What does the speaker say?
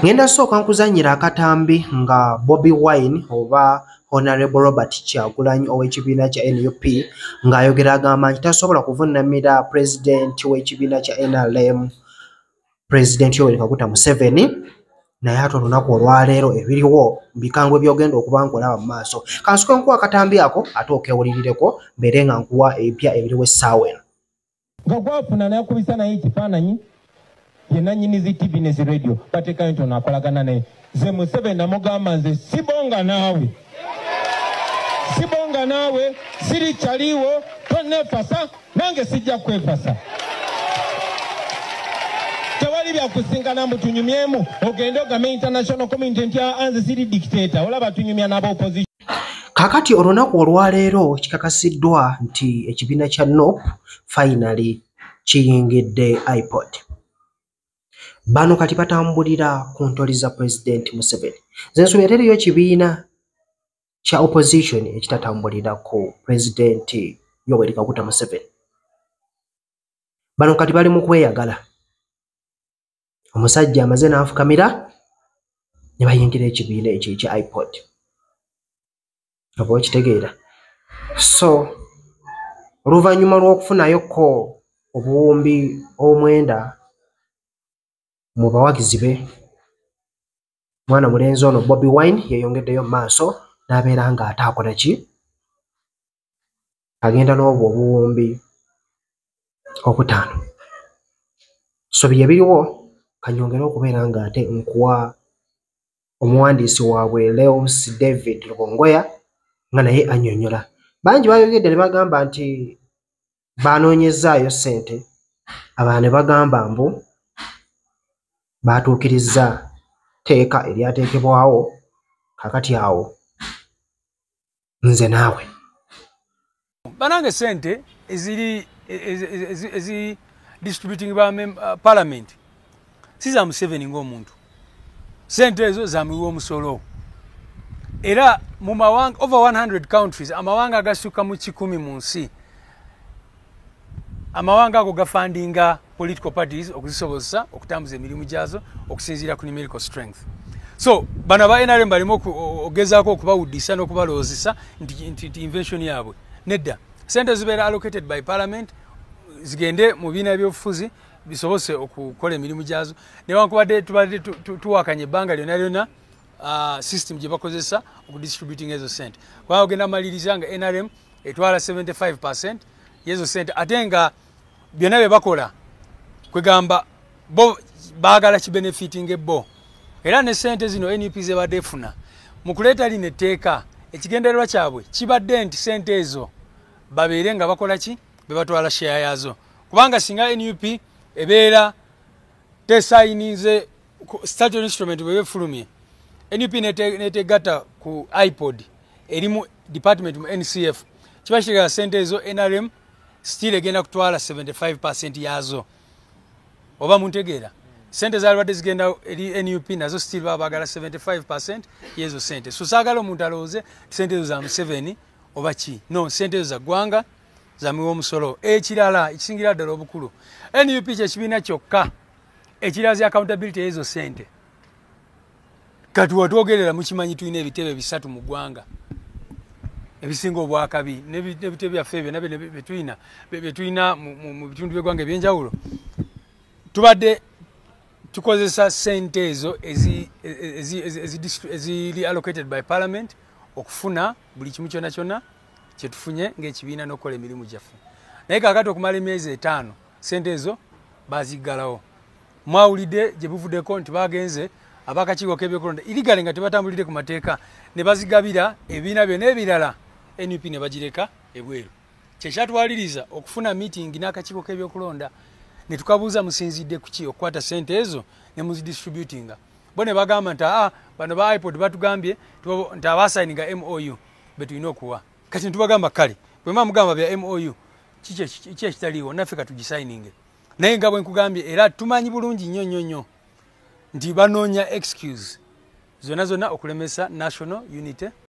Ngenda sooka nkuzannyira akatambi nga Bobi Wine oba Honorable Robert Kyagulanyi ow'ekibiina kya NUP ng'ayogera agamba nti tasobola kuvunnamira pulezidenti w'ekibiina kya NRM, Pulezidenti Yoweri Kaguta Museveni, naye ate olunaku olwaleero ebiriwo bikambwe by'ogenda okuba ng'olaba mu maaso. Kansooke nkuwa akatambi ako ate okeewulirireko mbeere nga nkuwa ebipya ebiriwo essaawa eno. Nga gwafuna nakubisa naye ekifaananyi ye nannyini zi TV ne zi radio, bateekayo nti ono akolagana naye. Ze Museveni namugamba nze sibonga naawe, sibonga naawe, siri kyaliwo, tonneefasa nange sijja kwefasa. Tewali byakusinkana mbu tunyumyemu ogende ogambe international community nti nze siri dictator, olaba tunyumya n'aba opposition. Kaakati olunaku olwaleero kikakasiddwa nti ekibiina kya NUP finally kiyingidde IPOD. Bano kati batambulira ku ntoli za Pulezidenti Museveni. Nze nsuubira teriiyo kibiina kya opposition ekitatambulira ku Pulezidenti Yoweri Kaguta Museveni. Bano kati bali mu kweyagala. Omusajja amaze n'afukamira ne bayingira ekibiina ekyo ekya IPOD. Oba okitegeera. So oluvannyuma lw'okufunayoko obuwumbi 9 mu bawagizi be, mwana mulenzi ono Bobi Wine yeeyongeddeyo mu maaso n'abeera ng'ate akola ki? Agenda n'obwo obuwumbi 5. So bye biriwo, kanyongere okubeera ng'ate nkuwa omuwandiisi waabwe Leos David Lubongoya nga naye annyonnyola. Bangi bayogedde ne bagamba nti banoonyezaayo ssente, abalala ne bagamba mbu baatuukirizza tteeka eryateekebwawo. Kaakati awo nze naawe. Banange ssente eziri ezi distributing ba parliament si za Museveni ng'omuntu, ssente ezo zamuwa omusolo. Era mu mawanga over 100 countries, amawanga agasukka mu 100 mu nsi, amawanga ago gafundinga political parties okuzisobozesa okutambuza emirimu gyazo okusinziira ku numerical strength. So bano aba NRM balimu ogezaako okubawuddisa n'okubalowoozesa nti invention yaabwe. Nedda, sente zibeera allocated by parliament zigende mu bibiina ebyobufuzi bisobose okukola emirimu gyazo, newankubadde tubadde tuwakanya ebbanga lyonna lyonna system gye bakozesa okudistributing ezo sente, kubanga ogenda maliriza nga NRM etwala 75% yezo sente, ate nga byonna bye bakola kwegamba bo baagala kibenefitinge bo. Era ne sente zino NUP zebadde efuna mu kuleeta lino etteeka, ekigendererwa kyabwe kibadde nti sente ezo babeere nga bakola ki? Be batwala share yaazo, kubanga singa NUP ebeera tesayininze statutory instrument bwe befulumye, NUP netegatta ku IPOD erimu department mu NCF, kiba kitegeeza sente ezo NRM still egenda kutwala 75% yaazo. Oba muntegeera? Sente zalibadde zigenda eri NUP nazo still baba baagala 75% yezo sente. So saagala omuntu alowooze sente ezo za Museveni oba ki. No, sente ezo za ggwanga, zamuwa omusolo. Ekirala ekisingira ddala obukulu, NUP kyekibiina kyokka ekirazi accountability ezo sente. Kati watwogerera mukimanyi tulina ebitebe 3 mu ggwanga ebisinga obwakabi, n'ebitebe byaffe ebyo nabyo byetulina mu bitundu by'eggwanga ebyenjawulo. Tubadde tukozesa sente ezo eziri allocated by parliament okufuna buli kimu kyonna kyonna kyetufunye ng'ekibiina n'okukola emirimu gyaffe. Naye kaakati okumala emyezi 5 sente ezo baziggalawo. Mwawulidde gye buvuddeko nti bagenze abakakiiko k'ebyokulonda irigale nga tebatambulidde ku mateeka ne bazigabira ebibiina byonna ebirala, NUP ne bagireka ebweru. Kyekyatwaliriza okufuna meeting n'akakiiko k'ebyokulonda ne tukabuuza musinzidde ku ki okukwata sente ezo ne muzidistributinga. Bo ne bagamba nti aa bano ba IPOD batugambye nti abasayininga MOU be tulina okuwa. Kati ne tubagamba kale bwe muba mugamba bya MOU kiki ekitaliiwo, naffe katugisayininge. Naye nga bwe nkugambye, era tumanyi bulungi nnyo nnyo nnyo nti banoonya excuse zonna zonna okulemesa national unity.